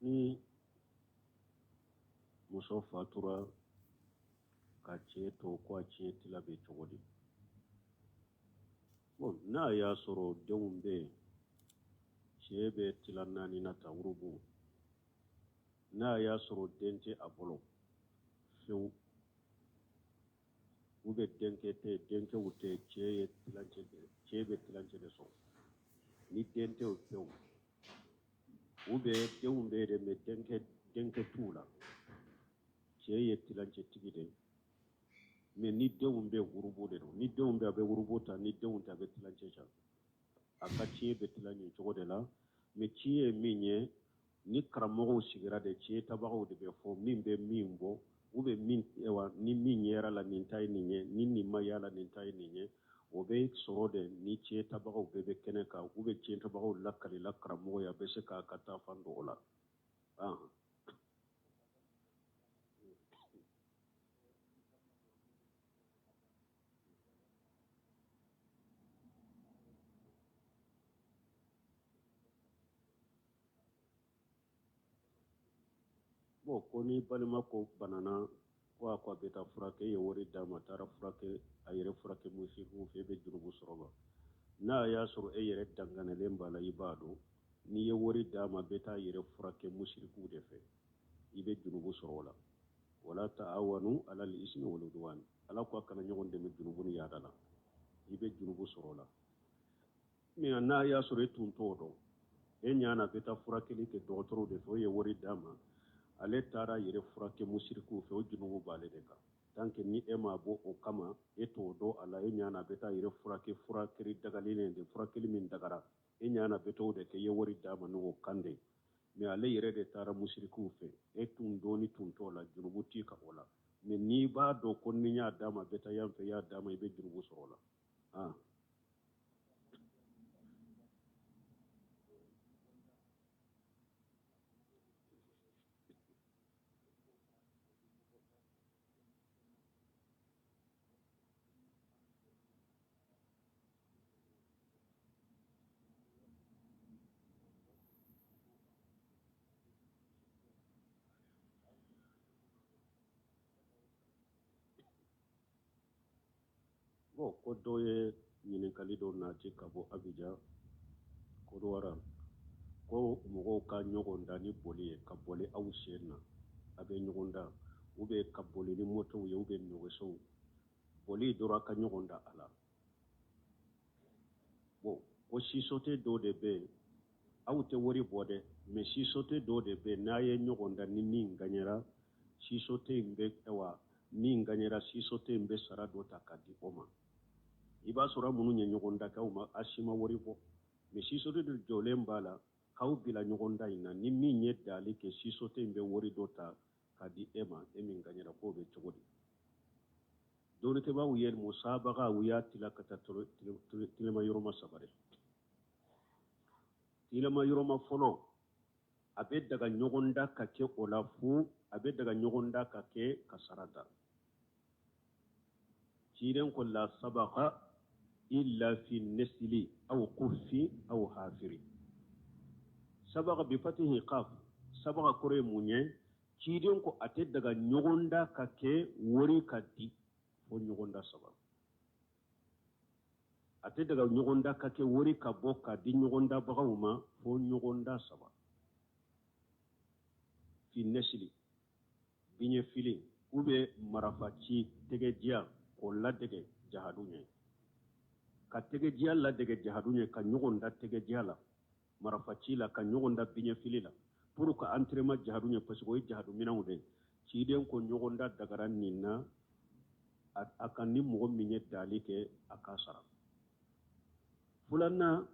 Ni muso fatura ka cɛ to, ko a tiɲɛ tila bɛ cogo di? Bon, n'a y'a sɔrɔ denw bɛ yen, cɛ bɛ tila naani na ta, urubu. N'a y'a sɔrɔ den tɛ a bolo fewu, ou bien denkɛ tɛ, denkɛw tɛ, cɛ ye tilancɛ de, cɛ bɛ tilancɛ de sɔrɔ. Ni den tɛ fewu, ou bien denw bɛ yen mais denkɛ t'u la, cɛ ye tilancɛ tigi de. Mais ni denw bɛ, urubu de don. Ni denw bɛ, a bɛ urubu ta. Ni denw tɛ, a bɛ tilancɛ ta. A ka tiɲɛ bɛ tila nin cogo de la. Mais tiɲɛ ye min ye, ni karamɔgɔw sigira de, tiɲɛ tabagaw de bɛ fɔ min bɛ min bɔ, ou bien min, wa ni min yera la, nin ta ye nin ye, ni nin ma y'a la, nin ta ye nin ye. O bɛ sɔrɔ de ni tiɲɛ tabagaw bɛɛ bɛ kɛnɛ kan, ou bien tiɲɛ tabagaw lakalila karamɔgɔ ye, a bɛ se k'a ka taa fan dɔ o la. Bon, ko ni balima ko banana, ko a ko a bɛ taa furakɛ, e ye wari d'a ma, a taara furakɛ, a yɛrɛ furakɛ musirikiw fɛ, e bɛ jurumu sɔrɔ wa? N'a y'a sɔrɔ e yɛrɛ danganalen b'a la, i b'a dɔn n'i ye wari d'a ma, a bɛ taa yɛrɛ furakɛ musirikiw de fɛ, i bɛ jurumu sɔrɔ o la. Wala taawanu alal ismi wal udwan, Ala ko a kana ɲɔgɔn dɛmɛ jurumu ni yaada la, i bɛ jurumu sɔrɔ o la. Mais n'a y'a sɔrɔ e tun t'o dɔn, e ɲa na bɛ taa furakɛli kɛ dɔgɔtɔrɔw de fɛ, o ye wari d'a ma, ale taara yɛrɛ furakɛ musirikiw fɛ, o junubu b'ale de kan. Tant que ni e ma bɔ o kama, e t'o dɔn a la, e ɲa na bɛ taa yɛrɛ furakɛ furakɛli dagalen de, furakɛli min dagara, e ɲa na bɛ t'o de kɛ, i ye wari d'a ma n'o kan de. Mais ale yɛrɛ de taara musirikiw fɛ, e tun dɔnni tun t'o la, junubu t'i kan o la. Mais n'i b'a dɔn ko ni n y'a d'a ma, bɛ taa yan fɛ, i y'a d'a ma, i bɛ junubu sɔrɔ o la. Bon, ko dɔ ye ɲininkali dɔ nati ka bɔ Abijan, Kodowari, ko mɔgɔw ka ɲɔgɔn dan ni boli ye, ka boli aw sen na, a bɛ ɲɔgɔn dan, ou bien ka boli ni motow ye, ou bien nɛgɛsow, boli dɔrɔn ka ɲɔgɔn dan a la. Bon, ko société dɔ de bɛ yen, aw tɛ wari bɔ dɛ, mais société dɔ de bɛ yen, n'a ye ɲɔgɔn dan ni min gagnera, société in bɛ, wa min gagnera, société in bɛ sara dɔ ta ka di o ma. I b'a sɔrɔ minnu ye ɲɔgɔn dan kɛ, aw ma, a si ma wari bɔ, mais société dɔ jɔlen b'a la k'aw bila ɲɔgɔn dan in na, ni min ye dali kɛ, société in bɛ wari dɔ ta ka di e ma, e min gagnera. K'o bɛ cogo di? Dɔnnikɛbaaw ye musabaga, u y'a tila ka taa tilema yɔrɔma saba de. Tilema yɔrɔma fɔlɔ, a bɛ daga ɲɔgɔndan ka kɛ o la fu, a bɛ daga ɲɔgɔndan ka kɛ ka sara da. Ciden ko la sabaka illa fi nesili aw kufi aw hafiri. Sabaka bi fatihi qaf, sabaka kɔrɔ ye mun ye? Ciden ko a tɛ daga ɲɔgɔndan ka kɛ wari ka di fo ɲɔgɔndan saba. A tɛ daga ɲɔgɔndan ka kɛ wari ka bɔ ka di ɲɔgɔndabagaw ma fo ɲɔgɔndan saba. Fi nɛsili, biɲɛ fili, ou bien marafaci tɛgɛdiya k'o ladege jahadu ɲɛ, ka tɛgɛdiya ladege jahadu ɲɛ, ka ɲɔgɔn da tɛgɛdiya la, marafaci la, ka ɲɔgɔn da biɲɛ fili la pour ka entraînement jahadu ɲɛ, parce que o ye jahadu minɛnw de ye. Ciden ko ɲɔgɔnda dagara nin na a kan, ni mɔgɔ min ye dali kɛ, a k'a sara. Filanan,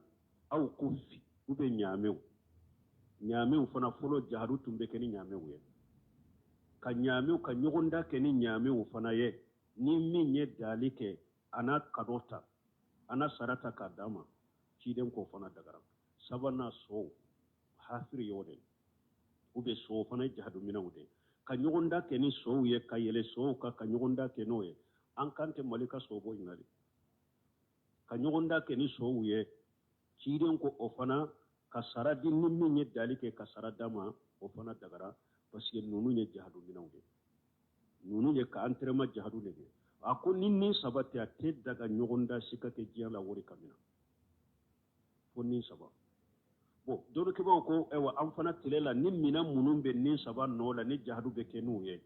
aw kufi, ou bien ɲaamew. Ɲaamew fana, fɔlɔ jahadu tun bɛ kɛ ni ɲaamew ye, ka ɲaamew ka ɲɔgɔnda kɛ ni ɲaamew fana ye, ni min ye dali kɛ, a n'a cadeau ta, a n'a sara ta k'a d'a ma. Ciden k'o fana dagara. Sabanan, sow, hafiri y'o de, ou bien sow fana ye jahadu minɛnw de, ka ɲɔgɔnda kɛ ni sow ye, ka yɛlɛ sow kan, ka ɲɔgɔnda kɛ n'o ye. An kan tɛ Mali ka so bɔ ɲinali, ka ɲɔgɔnda kɛ ni sow ye. Ciden ko o fana Ka sara di ni min ye dali kɛ ka sara d'a ma, o fana dagara, parce que ninnu ye jahadu minɛnw de, ninnu ye ka entraînement jahadu de kɛ. A ko ni nin saba tɛ, a tɛ daga ɲɔgɔn da si ka kɛ diɲɛ la wari ka minɛ fo nin saba. Bon, dɔnnikɛbaaw ko ayiwa, an fana tile la, ni minɛn minnu bɛ nin saba nɔ la, ni jahadu bɛ kɛ n'u ye,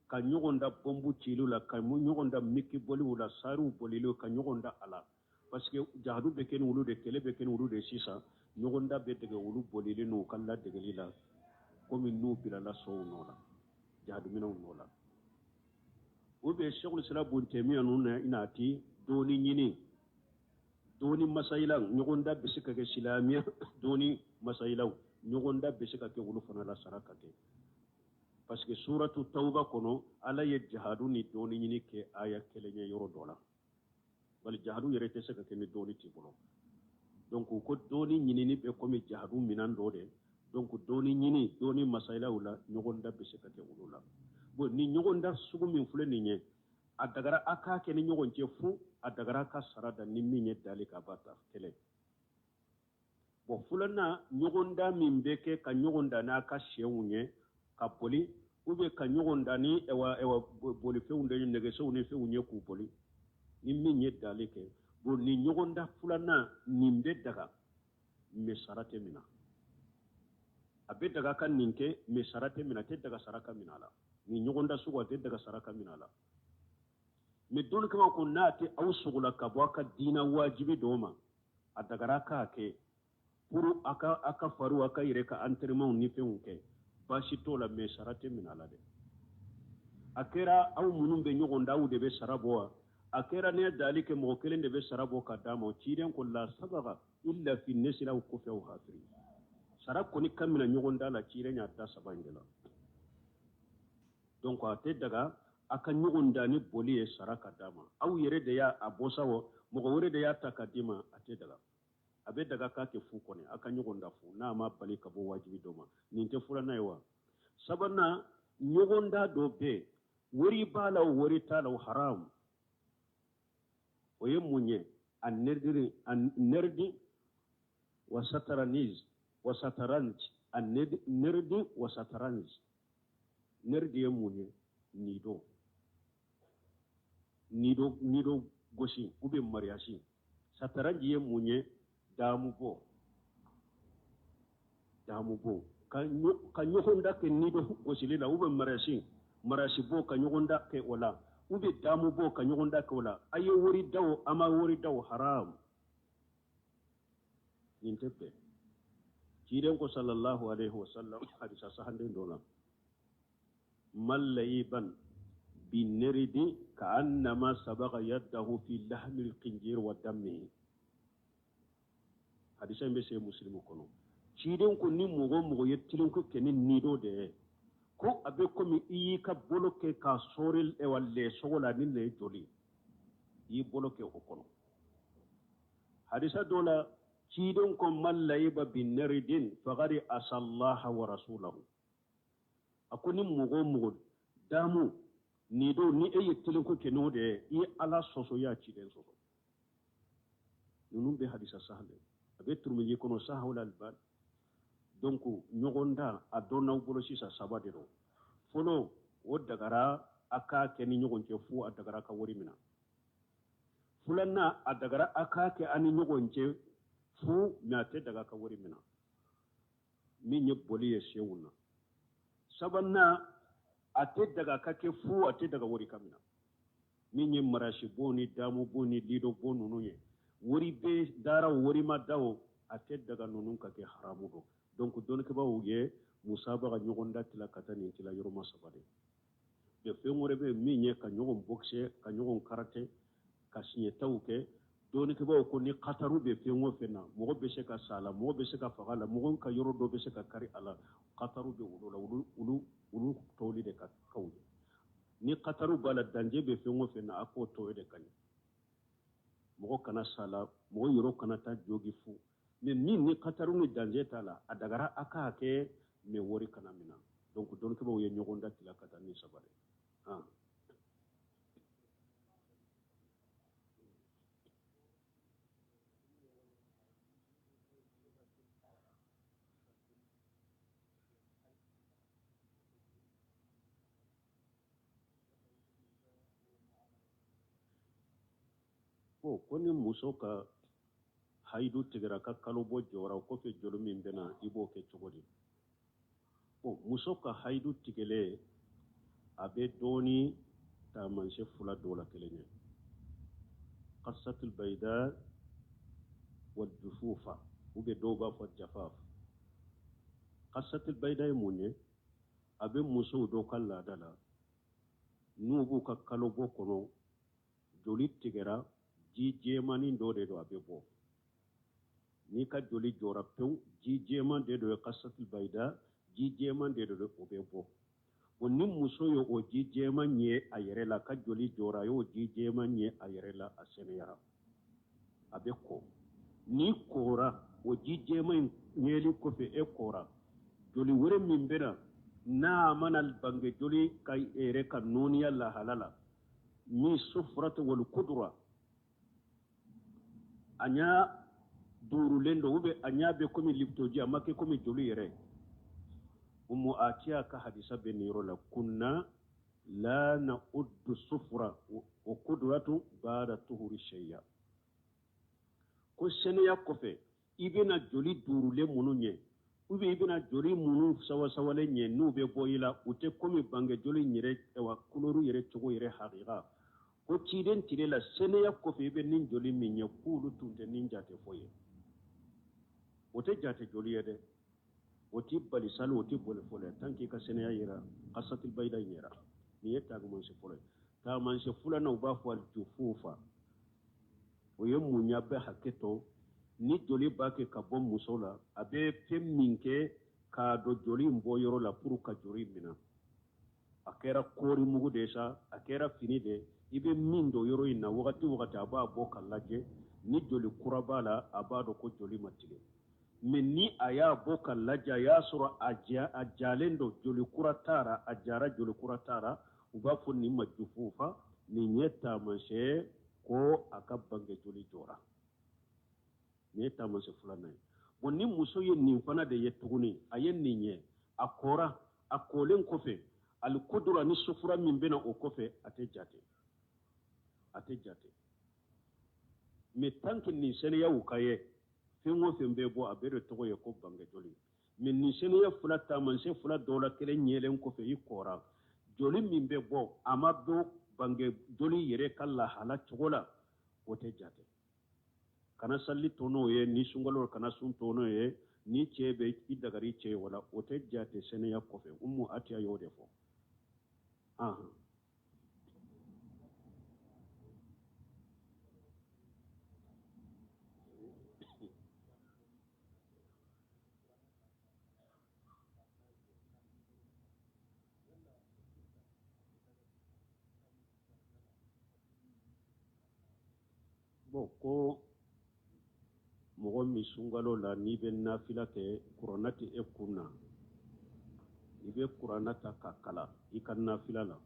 ka ɲɔgɔn da bɔnbu ciliw la, ka ɲɔgɔn da miki boliw la, sariw boliliw, ka ɲɔgɔn da a la, parce que jahadu bɛ kɛ ni olu de, kɛlɛ bɛ kɛ ni olu de. Sisan ɲɔgɔn da bɛ dege olu bolili n'u ka ladegeli la, komi n'u bilala sow nɔ la, jahadu minɛnw nɔ la. Ou bien Sheikhul Islam Bun Taymiya ninnu na inati doni ɲini, doni masayila, ɲɔgɔn da bɛ se ka kɛ silamɛya doni masayilaw, ɲɔgɔn da bɛ se ka kɛ olu fana la, sara ka kɛ, parce que suratu tawba kɔnɔ, Ala ye jahadu ni doni ɲini kɛ aya kelen ye yɔrɔ dɔ la. Bali jahadu yɛrɛ tɛ se ka kɛ ni doni t'i bolo. Donc ko doni ɲinini bɛ komi jahadu minan dɔ de. Donc doni ɲini, doni masayilaw la, ɲɔgɔn da bɛ se ka kɛ olu la. Bon, ni ɲɔgɔn da sugu min filɛ nin ye, a dagara a k'a kɛ ni ɲɔgɔn cɛ fu, a dagara a ka sara da ni min ye dali ka ba ta kɛlɛ. Bon, filanan, ɲɔgɔn da min bɛ kɛ ka ɲɔgɔn da n'a ka sɛw ye ka boli, ou bien ka ɲɔgɔn da ni ɛwa ɛwa bolifɛnw de ye, nɛgɛsow ni fɛnw ye k'u boli, ni min ye dali kɛ. Bon, ni ɲɔgɔn da filanan nin bɛ daga, mais sara tɛ minɛ. A bɛ daga ka nin kɛ, mais sara tɛ minɛ. A tɛ daga sara ka minɛ a la. Nin ɲɔgɔn da sugu, a tɛ daga sara ka minɛ a la. Mais dɔnnikɛbaw ko n'a tɛ aw sogo la ka bɔ a ka diina wajibi dɔw ma, a dagara k'a kɛ pour a ka fariw, a ka yɛrɛ ka entraînement ni fɛnw kɛ, baasi t'o la, mais sara tɛ minɛ a la dɛ. A kɛra aw minnu bɛ ɲɔgɔn da, aw de bɛ sara bɔ wa? A kɛra ne ye dali kɛ, mɔgɔ kelen de bɛ sara bɔ ka d'a ma. Ciden ko la sabaga illa fi nesira aw kɔfɛ aw hafiri. Sara kɔni ka minɛ ɲɔgɔn da la, ciden y'a da saba in de la. Donc a tɛ daga a ka ɲɔgɔn da ni boli ye sara ka d'a ma. Aw yɛrɛ de y'a a bɔ sa o, mɔgɔ wɛrɛ de y'a ta ka d'i ma, a tɛ daga. A bɛ daga k'a kɛ fu kɔni, a ka ɲɔgɔn da fu, n'a ma bali ka bɔ wajibi dɔ ma. Nin tɛ filanan ye wa? Sabanan, ɲɔgɔn da dɔ bɛ yen, wari b'a la o, wari t'a la o, haram. O ye mun ye? A nerdiri, a nerdi wa sataraniz wa sataranj. A nerdi wa sataranj. Nerdi ye mun ye? Nido, nido, nido gosi ou bien mariage. Sataranji ye mun ye? Damu bɔ, damu bɔ, ka ɲɔgɔn da kɛ nido gosili la, ou bien mariage, mariage bɔ, ka ɲɔgɔn da kɛ o la, ou bien damu bɔ, ka ɲɔgɔn da kɛ o la. A ye wari da o, a ma wari da o, haram. Nin tɛ bɛn. Ciden ko sallallahu alaihi wasallam hadisa sahanden dɔ la: man layiban binneridi ka annama sabaga yaddahu fi lahmil khinjir wa dammihi. Hadisa in bɛ se Muslimu kɔnɔ. Ciden ko ni mɔgɔ o mɔgɔ ye tilenko kɛ ni nido de ye, ko a bɛ komi i y'i ka bolo kɛ k'a sɔɔri ɛwa lɛ sogo la ni lɛ joli, i y'i bolo kɛ o kɔnɔ. Hadisa dɔ la, ciden ko man layiba binneridin faqad asallaha wa rasulahu. A ko ni mɔgɔ o mɔgɔ damu nido, ni e ye tilenko kɛ n'o de ye, i ye Ala sɔsɔ, i y'a ciden sɔsɔ. Ninnu bɛ hadisa sahale, a bɛ Turumiji kɔnɔ, sahawul albani. Donc ɲɔgɔn da a dɔnnaw bolo sisan, saba de don. Fɔlɔ, o dagara a k'a kɛ ni ɲɔgɔn cɛ fu, a dagara ka wari minɛ. Filanan, a dagara a k'a kɛ an ni ɲɔgɔn cɛ fu, mais a tɛ daga ka wari minɛ, min ye boli ye sew na. Sabanan, a tɛ daga ka kɛ fu, a tɛ daga wari ka minɛ, min ye marasi bon ni damu bon ni lido bon ninnu ye. Wari bɛ dara o, wari ma da o, a tɛ daga ninnu ka kɛ, haramu don. Donc dɔnnikɛbaaw ye musabaga ɲɔgɔn da tila ka taa nin tila yɔrɔma saba de. Mais fɛn wɛrɛ bɛ min ye ka ɲɔgɔn boxe, ka ɲɔgɔn karate, ka siɲɛtaw kɛ. Dɔnnikɛbaaw ko ni kataru bɛ fɛn o fɛn na, mɔgɔ bɛ se ka sa a la, mɔgɔ bɛ se ka faga a la, mɔgɔ ka yɔrɔ dɔ bɛ se ka kari a la, kataru bɛ olu la, olu tɔli de ka kaw ye. Ni kataru b'a la, danger bɛ fɛn o fɛn na, a k'o tɔ de ka ɲi, mɔgɔ kana sa la, mɔgɔ yɔrɔ kana taa jogi fu. Mais min ni kataru ni danger t'a la, a dagara a k'a kɛ, mais wari kana minɛ. Donc dɔnnikɛbaaw ye ɲɔgɔn da tila ka taa ni saba de. Han. Bon, ko ni muso ka hayidu tigɛra, ka kalobɔ jɔra, o kɔfɛ joli min bɛ na, i b'o kɛ cogo di? Bon, muso ka hayidu tigɛlen, a bɛ dɔn ni taamasiyɛn fila dɔ la kelen ye: qasatul bayda wal jufufa, ou bien dɔw b'a fɔ jafaf. Qasatul bayda ye mun ye? A bɛ musow dɔw ka laada la, n'u b'u ka kalobɔ kɔnɔ, joli tigɛra, ji jɛmanin dɔ de don, a bɛ bɔ. N'i ka joli jɔra pewu, ji jɛman de don, qasatul bayda, ji jɛman de don, o bɛ bɔ. Bon, ni muso ye o ji jɛman ye a yɛrɛ la, ka joli jɔra, a y'o ji jɛman ye a yɛrɛ la, a sɛnɛyara, a bɛ ko. N'i kora, o ji jɛman in yeli kɔfɛ, e kora, joli wɛrɛ min bɛ na, n'a mana bange joli ka yɛrɛ ka nɔɔniya lahala la, min sufuratu wal kudura, a ɲa duurulen don, ou bien a ɲa bɛ komi liptoji, a ma kɛ komi joli yɛrɛ. Umu Atiya ka hadisa bɛ nin yɔrɔ la: kunna la na'uddu sufura wa kudratu ba'da tuhuri shay'a. Ko sɛnɛya kɔfɛ, i bɛna joli duurulen minnu ɲɛ, ou bien i bɛna joli minnu sawasawalen ɲɛ, n'u bɛ bɔ i la, u tɛ komi bange joli yɛrɛ, wa kulɔru yɛrɛ cogo yɛrɛ hakika. Ko ciden tile la, sɛnɛya kɔfɛ, i bɛ nin joli min ye, k'olu tun tɛ nin jate foyi ye. O tɛ jate joli ye dɛ, o t'i bali sali, o t'i boli fɔlɔ ye, tant que i ka sɛnɛya yɛrɛ, qasatul bayda in yɛrɛ. Nin ye taamasiyɛn fɔlɔ ye. Taamasiyɛn filanan, u b'a fɔ jufufa. O ye mun ye? A bɛ hakɛ to, ni joli b'a kɛ ka bɔ muso la, a bɛ fɛn min kɛ k'a don joli in bɔ yɔrɔ la pour ka joli in minɛ, a kɛra kɔɔri mugu de ye sa, a kɛra fini de, i bɛ min don yɔrɔ in na, wagati o wagati a b'a bɔ ka lajɛ ni joli kura b'a la, a b'a dɔn ko joli ma tigɛ. Mais ni a y'a bɔ ka lajɛ, a y'a sɔrɔ a ja a jalen don, joli kura t'a ra, a jara, joli kura t'a ra, u b'a fɔ nin ma jufufa. Nin ye taamasiyɛn ko a ka bange joli jɔra. Nin ye taamasiyɛn filanan ye. Bon, ni muso ye nin fana de ye tuguni, a ye nin ye, a kɔra, a kolen kɔfɛ, alikudura ni sufura min bɛna o kɔfɛ, a tɛ jate, a tɛ jate. Mais tant que nin sɛnɛyaw ka ye, fɛn o fɛn bɛ bɔ, a bɛɛ de tɔgɔ ye ko bange joli. Mais nin sɛnɛya fila, taamasiyɛn fila dɔw la kelen ɲɛlen kɔfɛ, i kɔra, joli min bɛ bɔ, a ma bɔ bange joli yɛrɛ ka lahala cogo la, o tɛ jate. Kana sali to n'o ye, ni sunkalo kana sun to n'o ye, ni cɛ bɛ i dagari cɛ ye, wala o tɛ jate sɛnɛya kɔfɛ. Umu Atiya y'o de fɔ. Ahan. Bon, ko mɔgɔ min sunkalo la, n'i bɛ nafila kɛ, kuranna tɛ e kun na, i bɛ kuranna ta ka kalan i ka nafila la.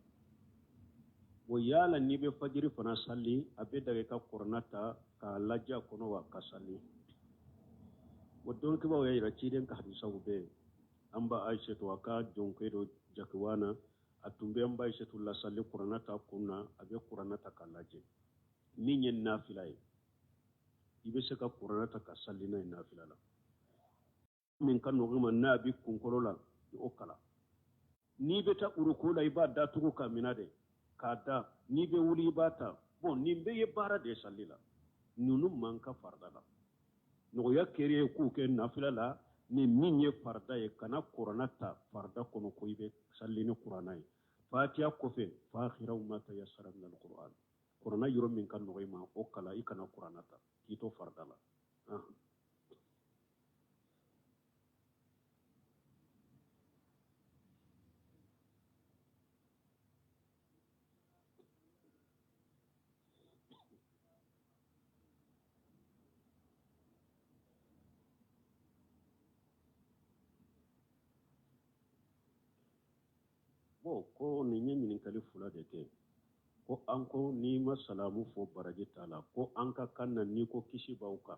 Bon, yala n'i bɛ fajiri fana sali, a bɛ daga i ka kuranna ta k'a lajɛ a kɔnɔ wa, ka sali? Bon, dɔnkibaw y'a yira, ciden ka hadisaw bɛ yen. An ba Ayisetu, a ka jɔnkɛ dɔ Jakiwana, a tun bɛ an ba Ayisetu lasali, kuranna t'a kun na, a bɛ kuranna ta k'a lajɛ. Min ye nafila ye, i bɛ se ka kuranna ta ka sali n'a ye nafila la. Min ka nɔgɔn ma, n'a bɛ kunkolo la, o kalan. N'i bɛ taa uruku la, i b'a datugu ka minɛ de k'a da. N'i bɛ wuli, i b'a ta. Bon, nin bɛɛ ye baara de ye sali la. Ninnu man kan farida la. Nɔgɔya kɛra ye k'u kɛ nafila la. Ni min ye farida ye, kana kuranna ta farida kɔnɔ ko i bɛ sali ni kuranna ye. Fatiya kɔfɛ, faqra'u ma tayassara min al-Qur'an, kuranna yɔrɔ min ka nɔgɔ i ma, o kalan. I kana kuranna ta k'i to farida la. Bon, ko nin ye ɲininkali fila de kɛ. Ko an ko n'i ma salamu fɔ, baraji t'a la. Ko an ka kan na, n'i ko kisi b'aw kan,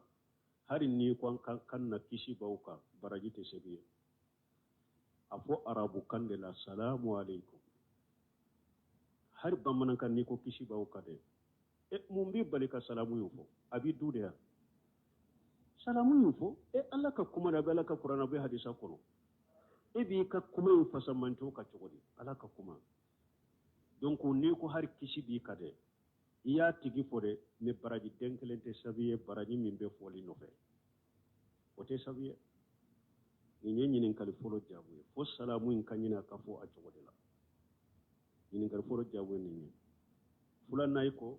hali n'i ko an ka kan na kisi b'aw kan, baraji tɛ sɛbɛn ye. A fɔ arabu kan de la, salamu aleykum. Hali bamanankan, n'i ko kisi b'aw kan dɛ, E mun b'i bali ka salamu in fɔ? A b'i du de yan. Salamu in fɔ, e Ala ka kuma de, a bɛ Ala ka kuranɛ, a bɛ hadisa kɔnɔ. E b'i ka kuma in fasamancogo ka cogo di? Ala ka kuma. Donc n'i ko hari kisi b'i kan dɛ, i y'a tigi fɔ dɛ, mais baraji den kelen tɛ sabu ye, baraji min bɛ fɔli nɔfɛ, o tɛ sabu ye. Nin ye ɲininkali fɔlɔ jaabu ye. Fo salamu in ka ɲini a ka fɔ a cogo de la. Ɲininkali fɔlɔ jaabu ye nin ye. Filanan, i ko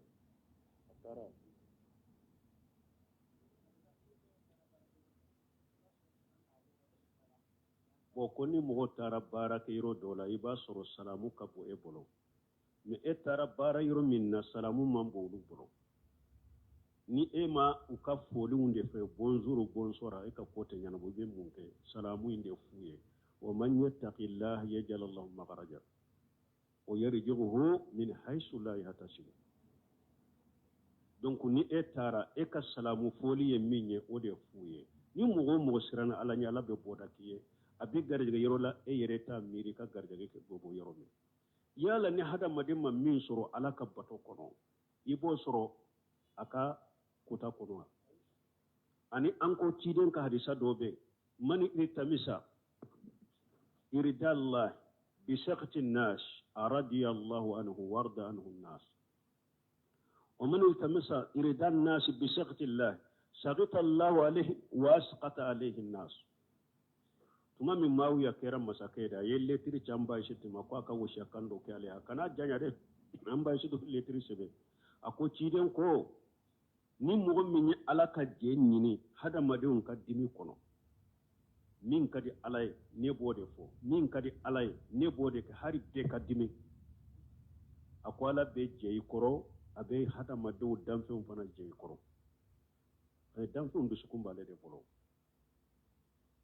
a taara bon, ko ni mɔgɔ taara baara kɛ yɔrɔ dɔ la, i b'a sɔrɔ salamu ka bon e bolo, mais e taara baara yɔrɔ min na, salamu man bon olu bolo. Ni e ma u ka foliw de fɛ, bonjour, bonsoir, e ka ko tɛ ɲɛnabɔ. I bɛ mun kɛ? Salamu in de f'u ye. Wa man yattaqillah yaj'al lahu makhraja wa yarzuqhu min haythu la yahtasib. Donc ni e taara, e ka salamu foli ye min ye, o de f'u ye. Ni mɔgɔ o mɔgɔ siranna Ala ɲɛ, Ala bɛ bɔda k'i ye, a bɛ garijɛgɛ yɔrɔ la e yɛrɛ t'a miiri ka garijɛgɛ kɛ bɔ yɔrɔ min. Yala ni hadamaden ma min sɔrɔ Ala ka bato kɔnɔ, i b'o sɔrɔ a ka kota kɔnɔ wa? Ani an ko ciden ka hadisa dɔ bɛ man iltamisa iridallah bisakti nas radiyallahu anhu warda anhu nas wa man iltamisa irida nas bisakti Allah sakita Allahu alayhi wa asqata alayhi nas. Tuma min Maawiya kɛra masakɛ ye, a ye letiri ci an ba Ayisatu ma ko a ka wasiya kan dɔ kɛ ale ye. A kana janya dɛ, an ba Ayisatu letiri sɛbɛn. A ko ciden ko ni mɔgɔ min ye Ala ka jɛ ɲini hadamadenw ka dimi kɔnɔ, min ka di Ala ye ne b'o de fɔ, min ka di Ala ye ne b'o de kɛ, hali bɛɛ ka dimi. A ko Ala bɛ jɛ i kɔrɔ, a bɛ hadamadenw danfɛnw fana jɛ i kɔrɔ. Danfɛnw dusukun b'ale de bolo.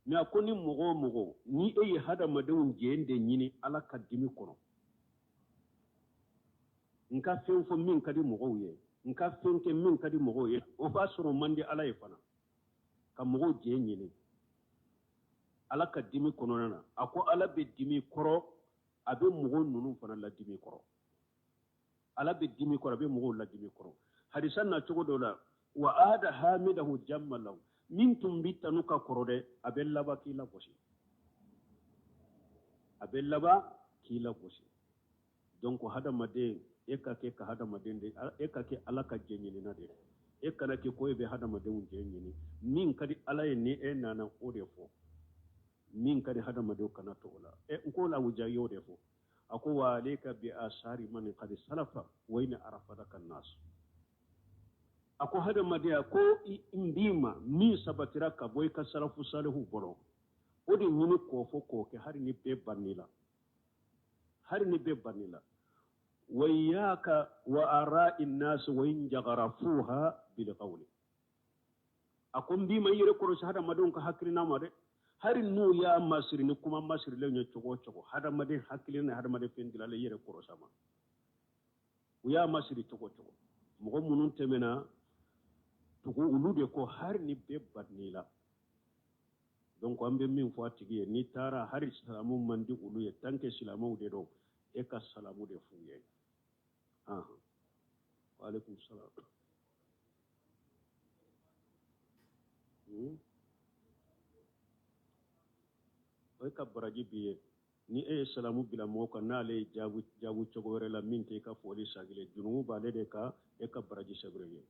Mais a ko ni mɔgɔ o mɔgɔ ni e ye hadamadenw jɛ de ɲini Ala ka dimi kɔnɔ, n ka fɛn fɔ min ka di mɔgɔw ye, n ka fɛn kɛ min ka di mɔgɔw ye, o b'a sɔrɔ man di Ala ye fana, ka mɔgɔw jɛ ɲini Ala ka dimi kɔnɔna na, a ko Ala bɛ dimi kɔrɔ, a bɛ mɔgɔw ninnu fana ladimi kɔrɔ. Ala bɛ dimi kɔrɔ, a bɛ mɔgɔw ladimi kɔrɔ. Hadisa na cogo dɔ la, wa ada hamidahu jamma lahu, min tun bɛ tanu ka kɔrɔ dɛ, a bɛ laban k'i lagosi, a bɛ laban k'i lagosi. Donc hadamaden, e ka kɛ ka hadamaden de, e ka kɛ Ala ka jɛ ɲinina de, e kana kɛ ko e bɛ hadamadenw jɛ ɲini. Min ka di Ala ye, ni e nana o de fɔ. Min ka di hadamadenw, kana to o la. E n ko la wuja y'o de fɔ. A ko wa alayka bi asari man qad salafa wa in arafadaka nas. A ko hadamadenya ko n b'i ma min sabatira ka bɔ i ka salafu salihu bolo, o de ɲini k'o fɔ k'o kɛ, hali ni bɛɛ bann'i la, hali ni bɛɛ bann'i la. Wa iyaka wa ara'i nas wa in jagarafuha bil qawli. A ko n b'i ma i yɛrɛ kɔlɔsi hadamadenw ka hakilina ma dɛ, hali n'u y'a masiri ni kuma masirilen ye cogo o cogo, hadamaden hakilina ni hadamaden fɛn dilalen, i yɛrɛ kɔlɔsi a ma. U y'a masiri cogo o cogo, mɔgɔ minnu tɛmɛna tugu olu de kɔ, hali ni bɛɛ bann'i la. Donc an bɛ min fɔ a tigi ye, n'i taara hali salamu man di olu ye, tant que silamɛw de don, e ka salamu de f'u ye. Wa alaikum salam. O ye ka baraji b'i ye. Ni e ye salamu bila mɔgɔ kan, n'ale ye jaabu cogo wɛrɛ la min tɛ i ka foli sagile, jurumu b'ale de kan, e ka baraji sɛbɛrɛ ye.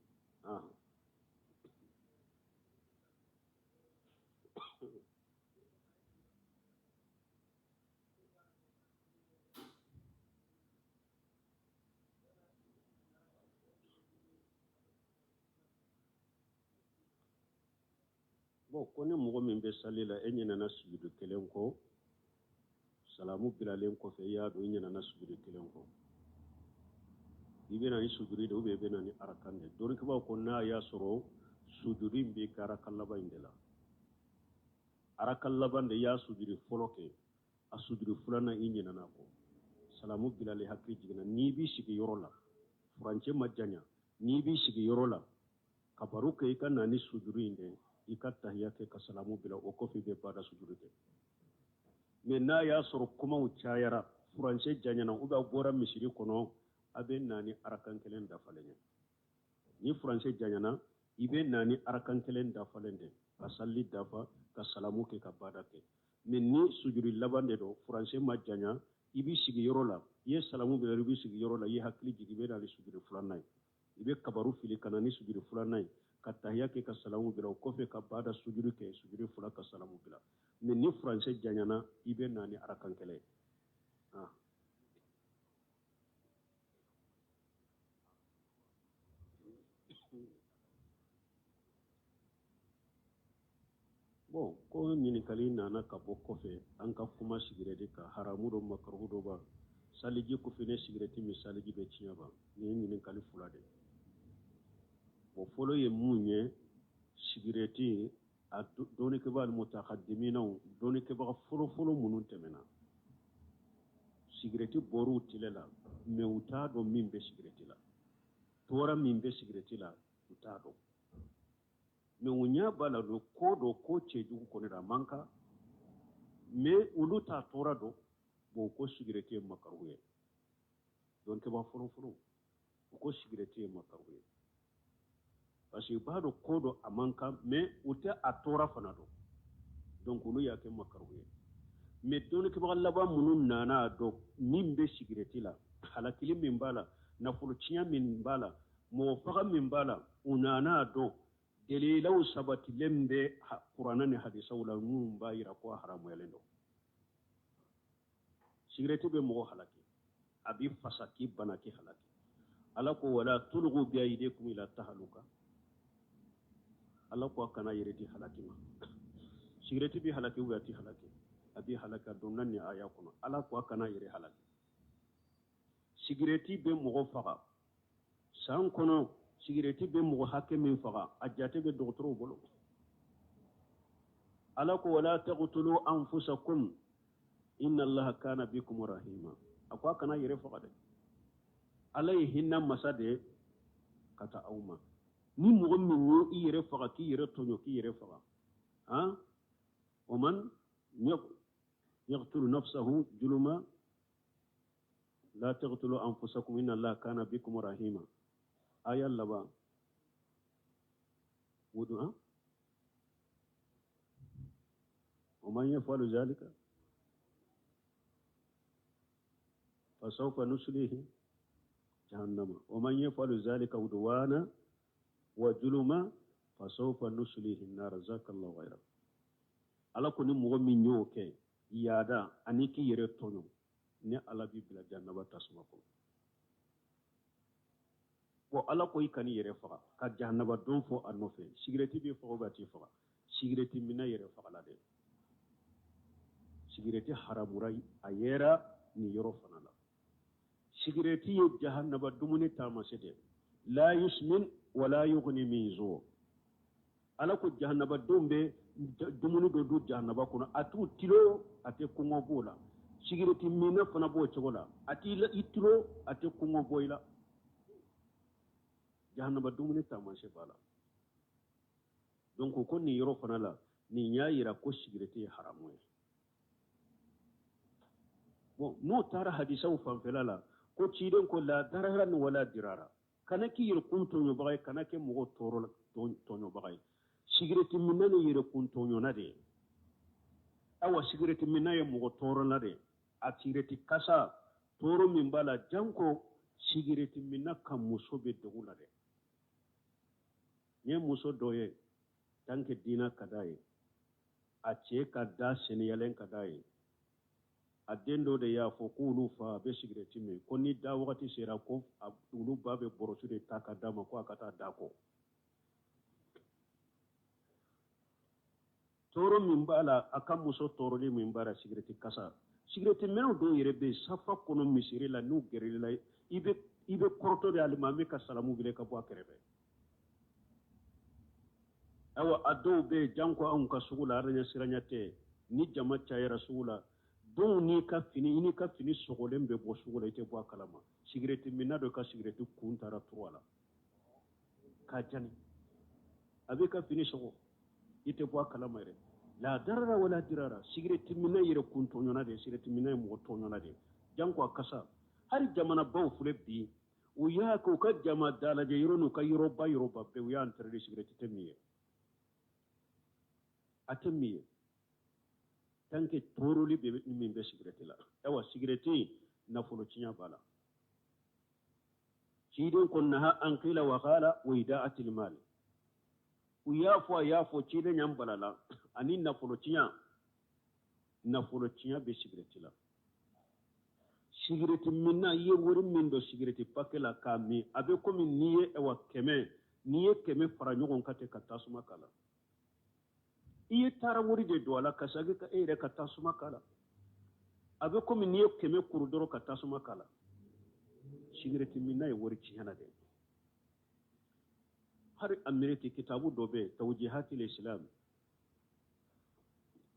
Bon, ko ni mɔgɔ min bɛ sali la, e ɲinɛna sujudu kelen kɔ, salamu bilalen kɔfɛ, i y'a dɔn i ɲinɛna sujudu kelen kɔ, i bɛ na ni sujudi de, ou bien i bɛ na ni arakan de? Dɔnnikɛbaaw ko n'a y'a sɔrɔ sujudi in bɛ kɛ arakan laban in de la, arakan laban de, i y'a sujudi fɔlɔ kɛ, a sujudi filanan i ɲinɛna kɔ, salamu bilalen hakili jiginna, n'i b'i sigi yɔrɔ la, furancɛ ma janya, n'i b'i sigi yɔrɔ la ka baro kɛ, i ka na ni sujudi in de, i ka tahiya kɛ ka salamu bila, o kɔfɛ i bɛ bada sujudi kɛ. Mais n'a y'a sɔrɔ kumaw cayara, furancɛ janyana, ou bien aw bɔra misiri kɔnɔ, a bɛ na ni arakan kelen dafalen ye. Ni furancɛ janyana, i bɛ na ni arakan kelen dafalen de, ka salli dafa, ka salamu kɛ, ka bada kɛ. Mais ni sujudi laban de don, furancɛ ma janya, i b'i sigi yɔrɔ la, i ye salamu bila, i b'i sigi yɔrɔ la, i ye hakili jigin, i bɛ na ni sujudi filanan ye. I bɛ kabaru fili ka na ni sujudi filanan ye, ka tahiya kɛ, ka salamu bila, o kɔfɛ ka bada sujudi kɛ, sujudi fila, ka salamu bila. Mais ni furancɛ janyana, i bɛ na ni arakan kelen ye. Ah. Bon, ko ɲininkali nana ka bɔ kɔfɛ an ka kuma sigirɛti kan, haramu don, makaruhu don ba, saliji kɔfɛ ne sigirɛti min, saliji bɛ tiɲɛ ba? Nin ye ɲininkali fila de. Bon, fɔlɔ ye mun ye? Sigirɛti, a dɔnnikɛbaga mutakadiminaw, dɔnnikɛbaga fɔlɔfɔlɔ minnu tɛmɛna, sigirɛti bɔr'u tile la, mais u t'a dɔn min bɛ sigirɛti la, tɔɔrɔ min bɛ sigirɛti la, u t'a dɔn. Mais u ɲɛ b'a la don ko dɔ ko cɛjugu kɔni a man kan, mais olu t'a tɔɔrɔ dɔn. Bon, ko sigirɛti ye makaruhu ye. Dɔnnikɛbaga fɔlɔfɔlɔ, u ko sigirɛti ye makaruhu ye, parce que u b'a dɔn ko dɔ a man kan, mais u tɛ a tɔɔrɔ fana dɔn. Donc olu y'a kɛ makaruhu ye. Mais dɔnnikɛbaga laban minnu nana a dɔn min bɛ sigirɛti la, halakili min b'a la, nafolo tiɲɛ min b'a la, mɔgɔ faga min b'a la, u nana a dɔn dalilaw sabatilen bɛ kuranɛ ni hadisaw la minnu b'a yira ko a haramuyalen don. Sigirɛti bɛ mɔgɔ halaki, a b'i fasa k'i bana k'i halaki. Ala ko wala tulgu bi aidikum ila tahaluka, Ala ko a kana yɛrɛ di halaki ma. Sigirɛti bɛ halaki ou a tɛ halaki? A bɛ halaki. A donna nin aya kɔnɔ. Ala ko a kana yɛrɛ halaki. Sigirɛti bɛ mɔgɔ faga. San kɔnɔ, sigirɛti bɛ mɔgɔ hakɛ min faga, a jate bɛ dɔgɔtɔrɔw bolo. Ala ko wala taqtulu anfusakum inna Allaha kana bikum rahima. A ko a kana yɛrɛ faga dɛ, Ala ye hinɛ masa de ye ka taa aw ma. Ni mɔgɔ min ye i yɛrɛ faga, k'i yɛrɛ tɔɲɔ, k'i yɛrɛ faga, han, waman yaqtulu nafsahu juluma la taqtulu anfusakum inna Allaha kana bikum rahima. Aya laban wudu han, waman yafalu zalika fasawfa nuslihi jahannama waman yafalu zalika udwana wa juluma fasawfa nuslihi nara. Jazakallahu khairan. Ala ko ni mɔgɔ min y'o kɛ yaada ani k'i yɛrɛ tɔɲɔ, ni Ala b'i bila jahannama tasuma kɔnɔ. Bon, Ala ko i kan'i yɛrɛ faga, ka jahannaba don fɔ a nɔfɛ. Sigirɛti b'i faga ou a t'i faga? Sigirɛti minna yɛrɛ fagala dɛ. Sigirɛti haramura, a yɛrɛ nin yɔrɔ fana la. Sigirɛti ye jahannaba dumuni taamasiyɛn de. La yusmin wala yughni min zu. Ala ko jahannabadenw bɛ dumuni dɔ dun jahannaba kɔnɔ, a t'u tilo, a tɛ kɔngɔ b'o la. Sigirɛti minna fana b'o cogo la, a t'i tilo, a tɛ kɔngɔ bɔ i la. Jahannaba dumuni taamasiyɛn b'a la. Donc ko nin yɔrɔ fana la, nin y'a yira ko sigirɛti ye haramu ye. Bon, n'o taara hadisaw fanfɛla la, ko ciden ko la darara ni wala dirara, kana k'i yɛrɛ kun tɔɲɔbaga ye, kana kɛ mɔgɔ tɔɔrɔ tɔɲɔbaga ye. Sigirɛti minna ni yɛrɛ kun tɔɲɔna de ye. Awa, sigirɛti minna ye mɔgɔ tɔɔrɔla de ye. A sigirɛti kasa, tɔɔrɔ min b'a la, janko sigirɛti minna ka muso bɛ degun la dɛ. N ye muso dɔ ye, tant que diina ka d'a ye, a cɛ ka da seniyalen ka d'a ye, a den dɔ de y'a fɔ k'olu fa a bɛ sigirɛti min, ko ni da wagati sera, ko olu ba bɛ bɔrɔsi de ta ka d'a ma, ko a ka taa da kɔ. Tɔɔrɔ min b'a la, a ka muso tɔɔrɔli min b'a la, sigirɛti kasa. Sigirɛti minɛw dɔw yɛrɛ bɛ yen safa kɔnɔ, misiri la, n'u gɛrɛl'i la, i bɛ kɔrɔtɔ de. Alimami ka salamu wele ka bɔ a kɛrɛfɛ. Ayiwa, a dɔw bɛ yen, janko anw ka sugu la, ala ɲɛsiranya tɛ. Ni jama cayara sugu la, dɔw n'i ka fini, i n'i ka fini sɔgɔlen bɛ bɔ sugu la, i tɛ bɔ a kalama. Sigirɛti minna dɔ ka sigirɛti kun taara turu a la k'a jani, a b'i ka fini sɔgɔ, i tɛ bɔ a kalama yɛrɛ. La darara wala dirara. Sigirɛti minna yɛrɛ kun tɔɲɔna de. Sigirɛti minna ye mɔgɔ tɔɲɔna de, janko a kasa. Hali jamanabaw filɛ bi. U y'a kɛ u ka jama dalajɛ yɔrɔ n'u ka yɔrɔba yɔrɔba bɛɛ, u y'a interdit, sigirɛti tɛ min ye, a tɛ min ye tant que tɔɔrɔli bɛ min bɛ sigirɛti la. Ayiwa, sigirɛti nafolo tiɲɛ b'a la. Ciden ko naha an qila wa qala wa ida'atil mal. U y'a fɔ, a y'a fɔ, ciden y'an balala ani nafolo tiɲɛ. Nafolo tiɲɛ bɛ sigirɛti la. Sigirɛti minna, i ye wari min don sigirɛti pake la k'a min, a bɛ komi n'i ye ɛwa kɛmɛ, n'i ye 100 fara ɲɔgɔn kan ten ka tasuma k'a la. I ye taara wari de don a la ka segin ka e yɛrɛ ka tasuma k'a la. A bɛ komi n'i ye 100 kuru dɔrɔn ka tasuma k'a la. Sigirɛti minna ye wari tiɲɛ na dɛ. Hari Ameriki kitabu dɔ bɛ yen, Tawjihatil Islam,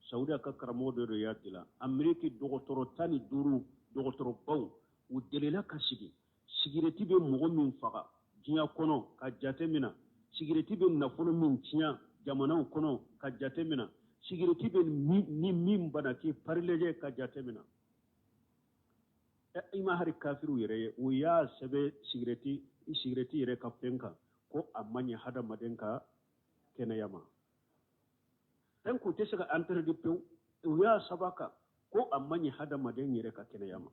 Saudiya ka karamɔgɔ dɔ de y'a dilan. Ameriki dɔgɔtɔrɔ 15, dɔgɔtɔrɔbaw, u delila ka sigi sigirɛti bɛ mɔgɔ min faga diɲɛ kɔnɔ ka jate minɛ, sigirɛti bɛ nafolo min tiɲɛ jamanaw kɔnɔ ka jate minɛ, sigirɛti bɛ ni min bana k'i parilɛjɛ ka jate minɛ. I ma hari kafiriw yɛrɛ ye, u y'a sɛbɛn sigirɛti yɛrɛ ka fɛn kan ko a man ɲi hadamaden ka kɛnɛya ma. Tant k'u tɛ se ka interdit pewu, u y'a saba kan ko a man ɲi hadamaden yɛrɛ ka kɛnɛya ma.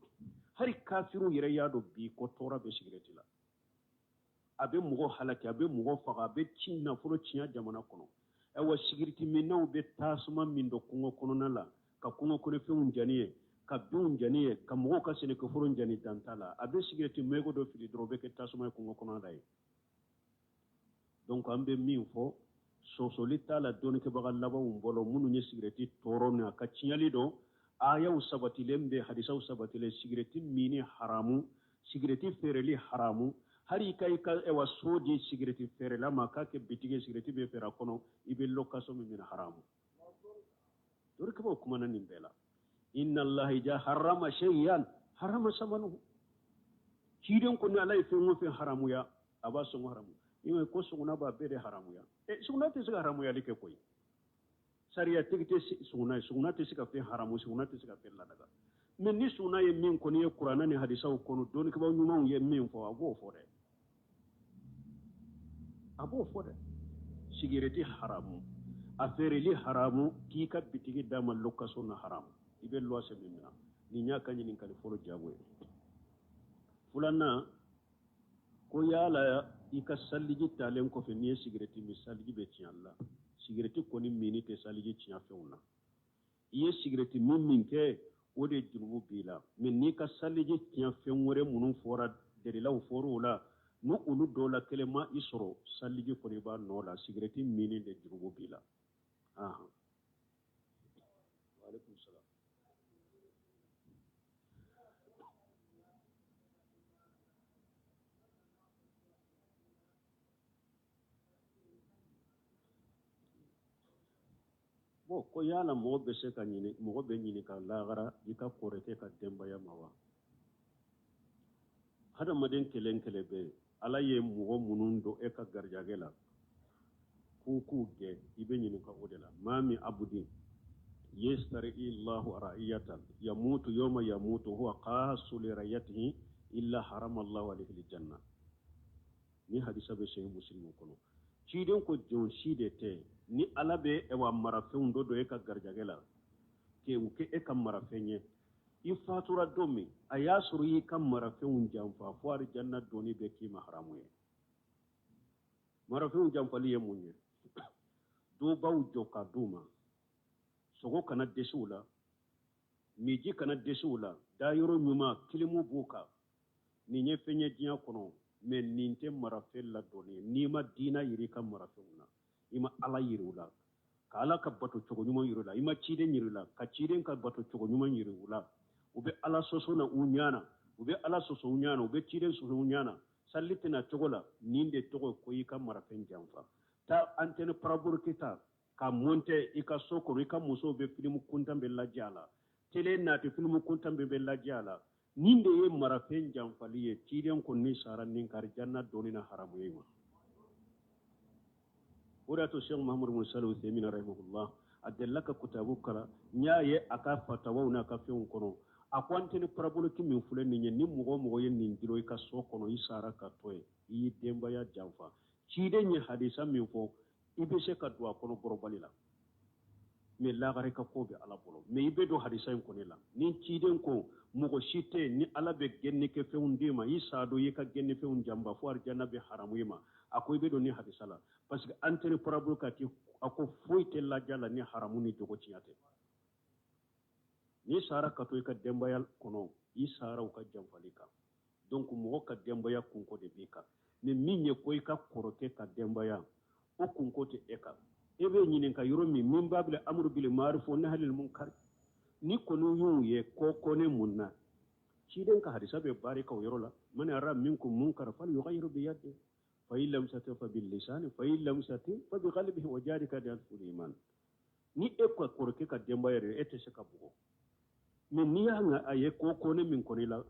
Hari kafiriw yɛrɛ y'a dɔn bi ko tɔɔrɔ bɛ sigirɛti la. A bɛ mɔgɔ halaki, a bɛ mɔgɔ faga, a bɛ ci nafolo tiɲɛ jamana kɔnɔ. Ayiwa, sigirɛti minnaw bɛ tasuma min don kungo kɔnɔna la, ka kungo kɔnɔfɛnw jani ye, ka binw jani ye, ka mɔgɔw ka sɛnɛkɛforo jani, dan t'a la. A bɛ sigirɛti mɛgo dɔ fili dɔrɔn, o bɛ kɛ tasuma ye kungo kɔnɔna la ye. Donc an bɛ min fɔ, sɔsɔli t'a la dɔnnikɛbaga labanw bolo minnu ye sigirɛti tɔɔrɔ ni a ka tiɲɛli dɔn. Ayaw sabatilen bɛ, hadisaw sabatilen, sigirɛti minni haramu, sigirɛti feereli haramu. Hali i ka ɛwa so di sigirɛti feerela ma k'a kɛ bitigi ye, sigirɛti bɛ feere a kɔnɔ, i bɛ location min minɛ haramu. Dɔnnikɛbagaw kumana nin bɛɛ la. Inna allaha ija harama shay'an harama samanuhu. Ciden ko ni Ala ye fɛn o fɛn haramuya, a b'a sɔngɔ haramu. I ma ye ko sɔngɔna b'a bɛɛ de haramuya. Sɔngɔna tɛ se ka haramuyali kɛ koyi. Sariya tigi tɛ sɔngɔna ye, sɔngɔna tɛ se ka fɛn haramu, sɔngɔna tɛ se ka fɛn ladaga. Mais ni sɔngɔna ye min kɔni ye kuranɛ ni hadisaw kɔnɔ, dɔnnikɛbaw ɲumanw ye min fɔ, a b'o fɔ dɛ. A b'o fɔ dɛ. Sigirɛti haramu, a feereli haramu, k'i ka bitigi d'a ma location na haramu. I bɛ luwase min minɛ. Nin y'a ka ɲininkali fɔlɔ jaabi ye. Filanan, ko yala i ka saliji talen kɔfɛ n'i ye sigirɛti min, saliji bɛ tiɲɛ la. Sigirɛti kɔni minni tɛ saliji tiɲɛ fɛnw na. I ye sigirɛti min min kɛ, o de jurumu b'i la. Mais n'i ka saliji tiɲɛ fɛn wɛrɛ minnu fɔra, dalilaw fɔra o la, n'u olu dɔw la kelen ma i sɔrɔ, saliji kɔni b'a nɔ la. Sigirɛti minni de jurumu b'i la. Ahan. Wa alaikum salam. Bon, ko yala mɔgɔ bɛ se ka ɲini, mɔgɔ bɛ ɲini ka lagara i ka kɔrɔkɛ ka denbaya ma wa? Hadamaden kelen kelen bɛ yen, Ala ye mɔgɔ minnu don e ka garijɛgɛ la k'u k'u gɛn, i bɛ ɲininka o de la. Maa min abudin yastari Allahu ra'iyatan yamutu yawma yamutu huwa qasu li ra'iyatihi illa harama Allahu alayhi aljanna. Ni hadisa bɛ Sahih Muslim kɔnɔ. Ciden ko jɔn si de tɛ ni Ala bɛ ɛwa marafɛnw dɔ don e ka garijɛgɛ la k'u kɛ e ka marafɛn ye. I fatura don min, a y'a sɔrɔ i y'i ka marafɛnw janfa, fo alijanna donni bɛ k'i ma haramu ye. Marafɛnw janfali ye mun ye? Dubaw jɔ ka d'u ma, sogo kana dɛsɛ u la, miji kana dɛsɛ u la, dayɔrɔ ɲuman kilimu b'u kan. Nin ye fɛn ye diɲɛ kɔnɔ, mais nin tɛ marafɛn ladonni ye. N'i ma diina yiri i ka marafɛnw na, i ma Ala yiri u la, ka Ala ka bato cogo ɲuman yiri u la, i ma ciden yiri u la, ka ciden ka bato cogo ɲuman yiri u la, u bɛ Ala sɔsɔ na u ɲɛ na, u bɛ Ala sɔsɔ u ɲɛ na, u bɛ ciden sɔsɔ u ɲɛ na, salli tɛna cogo la, nin de tɔgɔ ye ko i ka marafɛn janfa. Taa antenne parabolique ta ka monter i ka so kɔnɔ, i ka musow bɛ filimu kuntan bɛ lajɛ a la, télé nati filimu kuntan bɛ lajɛ a la. Nin de ye marafɛn janfali ye. Ciden ko ni sara nin kari janna donni na haramu ye ma. O de y'a to Cheikh Muhammadu bin Salih Uthaymin rahimahullah, a delila ka kitabu kalan, n y'a ye a ka fatawaw n'a ka fɛnw kɔnɔ, A ko antenne parabolique min filɛ nin ye, ni mɔgɔ o mɔgɔ ye nin dulon i ka so kɔnɔ, i sara ka to yen, i y'i denbaya janfa. Ciden ye hadisa min fɔ, i bɛ se ka don a kɔnɔ gɔrɔbali la, mais lagare ka ko bɛ Ala bolo. Mais i bɛ don hadisa in kɔni la, ni ciden ko mɔgɔ si tɛ yen ni Ala bɛ gɛnnikɛfɛnw d'i ma, i sa don i ka gɛnnifɛnw janfa fo arijana bɛ haramu i ma. A ko i bɛ don ni hadisa la, parce que antenne parabolique ti, a ko foyi tɛ laja la ni haramu ni jogo tiɲɛ tɛ. N'i sara ka to i ka denbaya kɔnɔ, i sara u ka janfali kan. Donc mɔgɔ ka denbaya kunko de b'i kan. Ni min ye ko i ka kɔrɔkɛ ka denbaya, o kunko tɛ e kan. E bɛ ɲininka yɔrɔ min, min b'a bila amuru bil ma'ruf wa nahyi anil munkar, ni kɔni y'u ye ko kɔni mun na, ciden ka hadisa bɛ baari ka o yɔrɔ la. Man ra'a minkum munkar falyughayyirhu bi yadihi, fa in lam yastati fa bil lisani, fa in lam yastati fa bi qalbihi, wa dhalika ad'aful iman. Ni e ka kɔrɔkɛ ka denbaya yɛrɛ, e tɛ se ka bugɔ, mais n'i y'a nka a ye ko kɔni min kɔni la,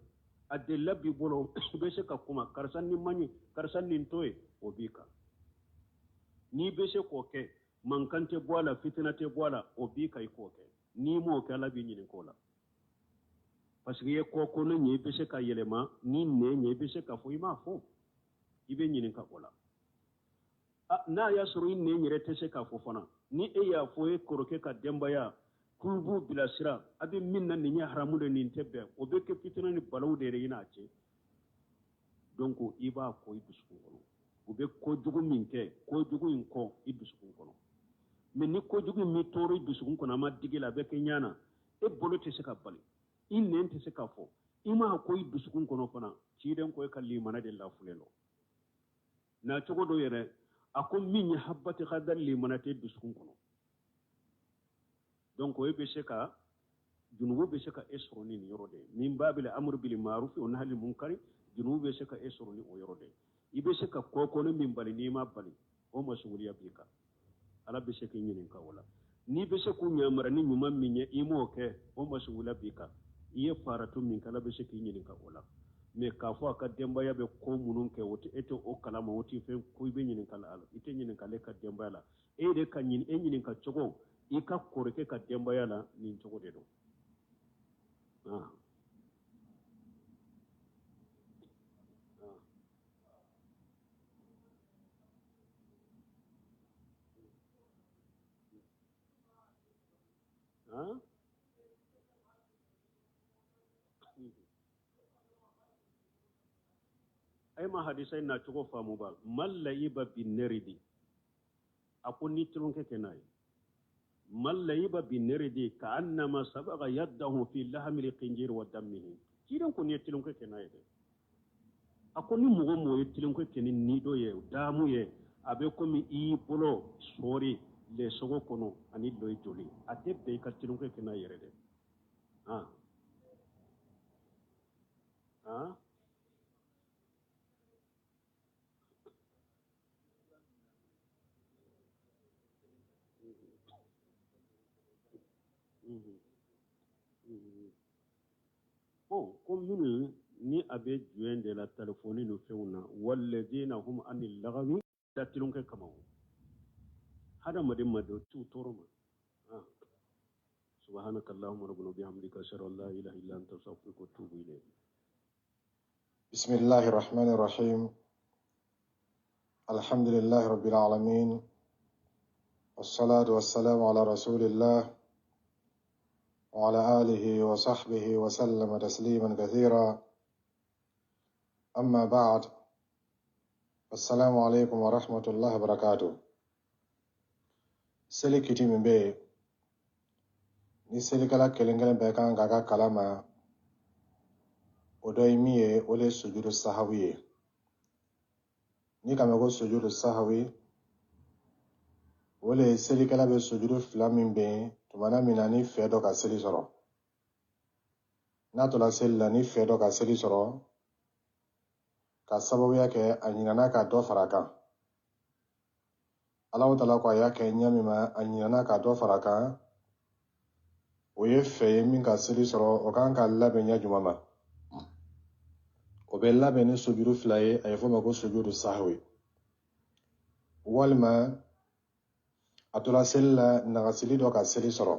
a delila b'i bolo, i bɛ se ka kuma, karisa nin man ɲi, karisa nin to yen, o b'i kan. N'i bɛ se k'o kɛ, mankan tɛ bɔ a la, fitina tɛ bɔ a la, o b'i kan, i k'o kɛ. N'i m'o kɛ, Ala b'i ɲininka o la, parce que i ye ko kɔni ɲɛ, i bɛ se ka yɛlɛma ni nɛn ɲɛ, i bɛ se ka fɔ, i m'a fɔ, i bɛ ɲininka o la. N'a y'a sɔrɔ i nɛn yɛrɛ tɛ se k'a fɔ fana, ni e y'a fɔ e kɔrɔkɛ ka denbaya k'u b'u bilasira, a bɛ min na nin ye haramu de, nin tɛ bɛn, o bɛ kɛ fitina ni balawu de yɛrɛ i n'a cɛ. Donc i b'a kɔn i dusukun kɔnɔ, u bɛ kojugu min kɛ, kojugu in kɔn i dusukun kɔnɔ. Mais ni kojugu in m'i tɔɔrɔ i dusukun kɔnɔ, a ma digi la, a bɛ kɛ ɲɛ na, e bolo tɛ se ka bali, i nɛn tɛ se ka fɔ, i m'a kɔn i dusukun kɔnɔ fana, ciden ko e ka limana de lafulen don. Na cogo dɔ yɛrɛ, a ko min ye habati khardal limana tɛ dusukun kɔnɔ. Donc e bɛ se ka junubu bɛ se ka e sɔrɔ ni nin yɔrɔ de ye. Min babil amru bil ma'ruf wa nahyi anil munkar, junubu bɛ se ka e sɔrɔ ni o yɔrɔ de ye. I bɛ se ka ko kɔni min bali, n'i ma bali, o masuguliya b'i kan, Ala bɛ se k'i ɲininka o la. N'i bɛ se k'u ɲamara ni ɲuman min ye, i m'o kɛ, o masuguliya b'i kan. I ye faratu min kɛ, Ala bɛ se k'i ɲininka o la. Mais k'a fɔ a ka denbaya bɛ ko minnu kɛ, o tɛ, e tɛ o kalama, o tɛ fɛn ko i bɛ ɲininka la, i tɛ ɲininka ale ka denbaya la. E de ka ɲini, e ɲininka cogo i ka kɔrɔkɛ ka denbaya la, nin cogo de don. E ma hadisa in na cogo faamu ba. Man layiba bi neridi, a ko ni tulonkɛ kɛ n'a ye, man layiba bi neridi ka annama sabaga yaddahu fi lahamil khinjir wa dammihi. Ciden ko ni ye tulonkɛ kɛ n'a ye dɛ, a ko ni mɔgɔ mɔgɔ ye tulonkɛ kɛ ni nido ye, daamu ye, a bɛ komi i y'i bolo sɔɔri lɛsogo kɔnɔ ani lɔ joli. A tɛ bɛn i ka tulonkɛ kɛ n'a yɛrɛ dɛ. Bon, ko minnu ni a bɛ joint de la telefɔni ni fɛnw na, walladina hum anil lagawi, da tulonkɛ kama o hadamaden ma don t'u tɔɔrɔ ma. Subhanaka allahumma rabbana wa bihamdika ashhadu an la ilaha illa anta astaghfiruka wa atubu ilayk. Bismillahir rahmanir rahim. Alhamdulillahi rabbil alamin. Wassalatu wassalamu ala rasulillah wa ala alihi wa sahbihi wa sallama tasliman kathira. Amma ba'd. Assalamu alaikum wa rahmatullahi wa barakatuh. Seli kiti min bɛ yen, ni selikɛla kelen kelen bɛɛ kan k'a ka kalan ma, o dɔ ye min ye, o de ye sujudu sahawi ye. N'i k'a mɛn ko sujudu sahawi, o de ye selikɛla bɛ sujudu fila min bɛn tumana min na ni fɛ dɔ ka seli sɔrɔ. N'a tora seli la ni fɛ dɔ ka seli sɔrɔ, ka sababuya kɛ a ɲinana ka dɔ fara a kan. Alahu taala ko a y'a kɛ ɲɛ min ma, a ɲinana ka dɔ fara a kan, o ye fɛ ye min ka seli sɔrɔ, o kan ka labɛn ɲɛ jumɛn ma? O bɛ labɛn ni sujudu fila ye, a ye fɔ o ma ko sujudu sahwi. Walima a tora seli la, nagasili dɔ ka seli sɔrɔ.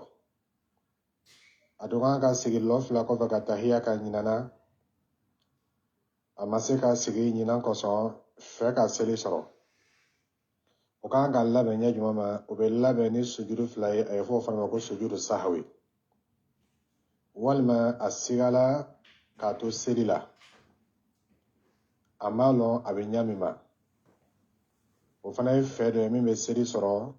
A tun kan ka sigi lɔ fila kɔfɛ ka tahiya ka ɲinana, a ma se ka sigi ɲinan kosɔn fɛ ka seli sɔrɔ. O kan ka labɛn ɲɛ jumɛn ma? O bɛ labɛn ni sujudu fila ye, a ye fɔ o fana ma ko sujudu sahawi. Walima a sigala k'a to seli la, a m'a lɔn a bɛ ɲa min ma, o fana ye fɛ dɔ ye min bɛ seli sɔrɔ.